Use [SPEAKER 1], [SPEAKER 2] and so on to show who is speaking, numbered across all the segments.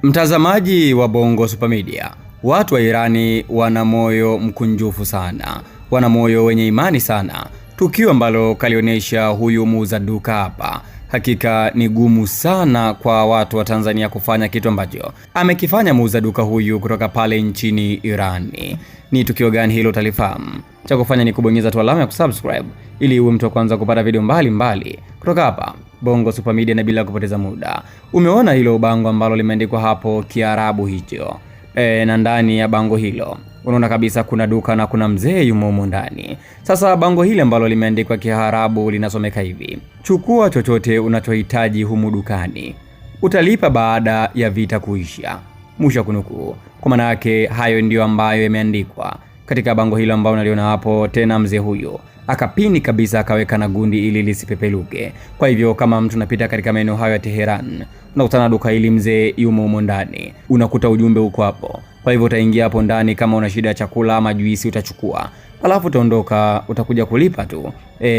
[SPEAKER 1] Mtazamaji wa Bongo Super Media, watu wa Irani wana moyo mkunjufu sana, wana moyo wenye imani sana. Tukio ambalo kalionyesha huyu muuza duka hapa, hakika ni gumu sana kwa watu wa Tanzania kufanya kitu ambacho amekifanya muuza duka huyu kutoka pale nchini Irani. Ni tukio gani hilo utalifahamu? Cha kufanya ni kubonyeza tu alama ya kusubscribe ili uwe mtu wa kwanza kupata video mbalimbali kutoka hapa Bongo Super Media, na bila kupoteza muda, umeona hilo bango ambalo limeandikwa hapo Kiarabu hicho na ndani ya bango hilo unaona kabisa kuna duka na kuna mzee yumo humo ndani. Sasa bango hili ambalo limeandikwa Kiarabu linasomeka hivi: chukua chochote unachohitaji humu dukani, utalipa baada ya vita kuisha. Mwisho wa kunukuu. Kwa maana yake hayo ndiyo ambayo yameandikwa katika bango hilo ambalo unaliona hapo. Tena mzee huyo akapini kabisa akaweka na gundi ili lisipepeluke. Kwa hivyo kama mtu unapita katika maeneo hayo ya Teheran, unakutana na duka hili, mzee yumo humo ndani, unakuta ujumbe uko hapo. Kwa hivyo utaingia hapo ndani, kama una shida ya chakula ama juisi utachukua, alafu utaondoka, utakuja kulipa tu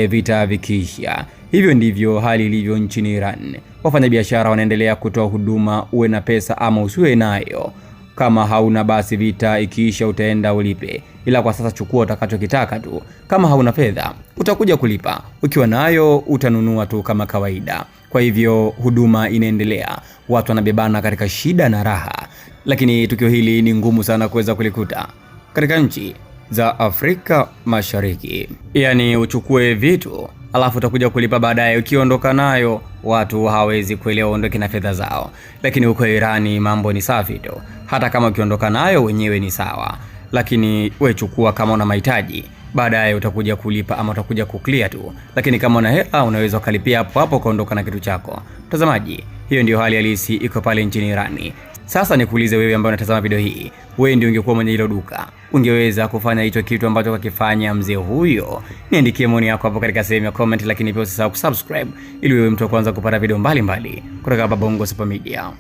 [SPEAKER 1] vita vikiisha. Hivyo ndivyo hali ilivyo nchini Iran. Wafanyabiashara wanaendelea kutoa huduma, uwe na pesa ama usiwe nayo. Kama hauna basi, vita ikiisha utaenda ulipe, ila kwa sasa chukua utakachokitaka tu. Kama hauna fedha utakuja kulipa, ukiwa nayo utanunua tu kama kawaida. Kwa hivyo huduma inaendelea, watu wanabebana katika shida na raha, lakini tukio hili ni ngumu sana kuweza kulikuta katika nchi za Afrika Mashariki. Yaani uchukue vitu alafu utakuja kulipa baadaye. Ukiondoka nayo watu hawawezi kuelewa, uondoke na fedha zao. Lakini huko Irani mambo ni safi tu, hata kama ukiondoka nayo wenyewe ni sawa, lakini we chukua kama una mahitaji, baadaye utakuja kulipa ama utakuja kuclear tu. Lakini kama una hela unaweza ukalipia hapo hapo ukaondoka na kitu chako. Mtazamaji, hiyo ndio hali halisi iko pale nchini Irani. Sasa nikuulize wewe ambaye unatazama video hii, wewe ndio ungekuwa mwenye hilo duka, ungeweza kufanya hicho kitu ambacho kakifanya mzee huyo? Niandikie maoni yako hapo katika sehemu ya comment, lakini pia usisahau kusubscribe ili wewe mtu wa kwanza kupata video mbalimbali kutoka hapa Bongo Super Media.